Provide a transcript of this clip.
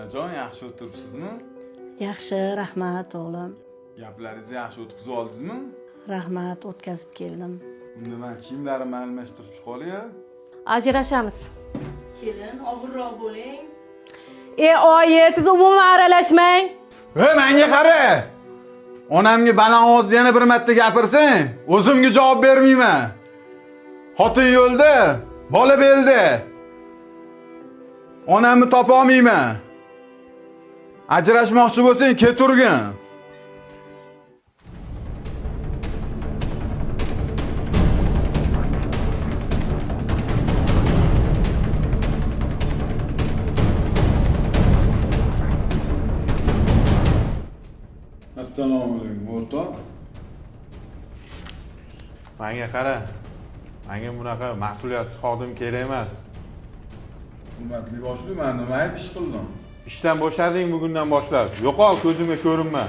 Onajon, yaxshi o'tiribsizmi? Yaxshi, rahmat, o'g'lim. Gaplaringizni yaxshi o'tkazib oldingizmi? Rahmat, o'tkazib keldim. Unda man kiyimlarimni almashtirib chiqa olay. Ajrashamiz. Kelin, og'irroq bo'ling. E oyi, siz umuman aralashmang. Ey, menga qara! Onamga baland ovozda yana bir marta gapirsang, o'zimga javob bermayman. Xotin yo'lda, bola belda. Onamni topa olmayman. Ajrashmoqchi bo'lsang, keturgin. Assalomu alaykum, o'rtoq. Manga qara. Manga bunaqa mas'uliyatsiz xodim kerak emas. Hurmatli boshliq, men nima ayb ish qildim? Ishdan bo'shading bugundan boshlab. Yo'qol, ko'zimga ko'rinma.